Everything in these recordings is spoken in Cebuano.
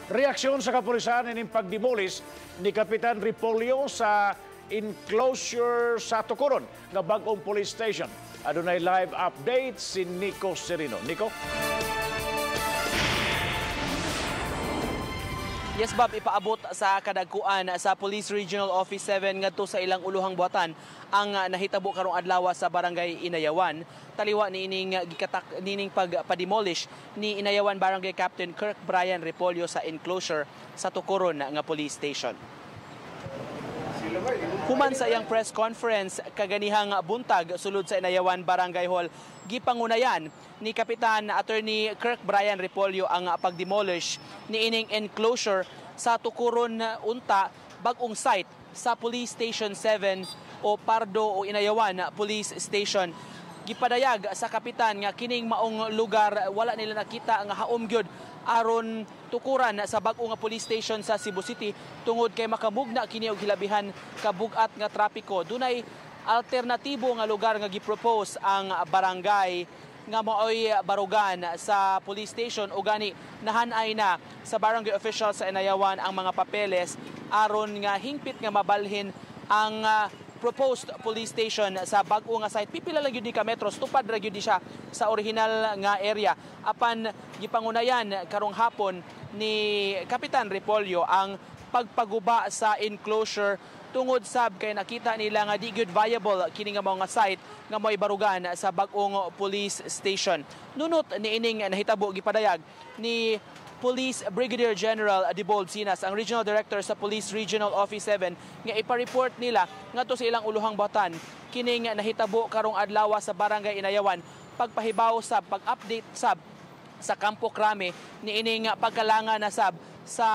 Reaksyon sa kapulisan ining pagdemolis ni Kapitan Repolyo sa enclosure sa Tukuron nga bag-ong police station. Adunay live update si Nico Serino. Nico? Yes, Bob, ipaabot sa kadagkuan sa Police Regional Office 7 ngadto sa ilang uluhang buhatan ang nahitabo karong adlaw sa Barangay Inayawan. Taliwa niining gikatak nining pagpademolish ni Inayawan Barangay Captain Kirk Brian Repolyo sa enclosure sa Tukuron nga police station. Human sa iyang press conference kaganihang buntag sulod sa Inayawan Barangay Hall, gipangunayan ni Kapitan Attorney Kirk Brian Repolyo ang pagdemolish niining enclosure sa Tukuron unta bag-ong site sa Police Station 7 o Pardo o Inayawan Police Station. Gipadayag sa kapitan nga kining maong lugar wala nila nakita nga haom gyud aron tukuran sa bag-o nga police station sa Cebu City tungod kay makamugna kini og hilabihan kabug-at nga trapiko. Dunay alternatibo nga lugar nga gipropose ang barangay nga maoy barugan sa police station o gani nahanay na sa barangay official sa Inayawan ang mga papeles aron nga hingpit nga mabalhin ang proposed police station sa bag-o nga site. Pipila lang gyud ni ka metros, tupad ra gyud ni siya sa original nga area. Apan gipangunayan karong hapon ni Kapitan Repolyo ang pagpaguba sa enclosure tungod sab kay nakita nila nga di gyud viable kini nga mga site nga mo'y barugan sa bag-ong police station. Nunot niining nahitabo, gipadayag ni Police Brigadier General Debold Sinas, ang Regional Director sa Police Regional Office 7, nga ipa-report nila ngadto sa ilang uluhang buhatan kining nahitabo karong adlaw sa Barangay Inayawan, pagpahibaw sa pag-update sab sa Kampo Crame niining pagkalanga na sab sa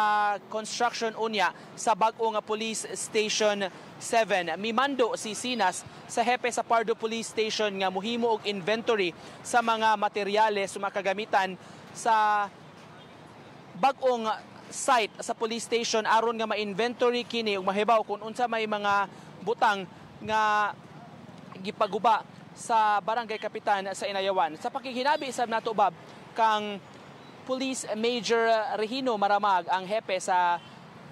construction unya sa bag-o nga Police Station 7. Mimando si Sinas sa hepe sa Pardo Police Station nga muhimo og inventory sa mga materyales o makagamitan sa bag-ong site sa police station aron nga ma-inventory kini ug mahibaw kung unsa may mga butang nga gipaguba sa barangay kapitan sa Inayawan. Sa pakighinabi sab nato, Bob, kang Police Major Regino Maramag, ang hepe sa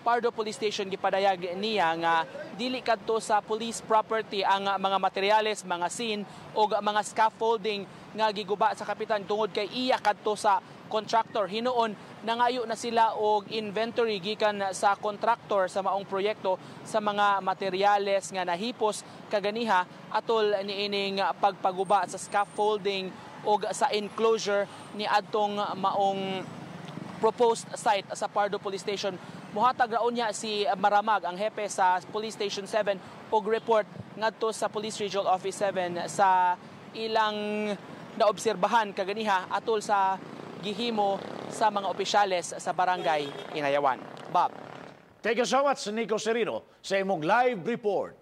Pardo Police Station, gipadayag niya nga dili kadto sa police property ang mga materyales, mga scene o mga scaffolding nga giguba sa kapitan tungod kay iya kadto sa contractor. Hinuon nangayo na sila og inventory gikan sa contractor sa maong proyekto sa mga materyales nga nahipos kaganiha atol niining pagpaguba sa scaffolding og sa enclosure ni adtong maong proposed site sa Pardo Police Station. Muhatag ra unya si Maramag, ang hepe sa Police Station 7, og report ngadto sa Police Regional Office 7 sa ilang naobserbahan kaganiha atol sa gihimo sa mga opisyales sa Barangay Inayawan. Bob. Thank you so much, Nico Serino, sa imong live report.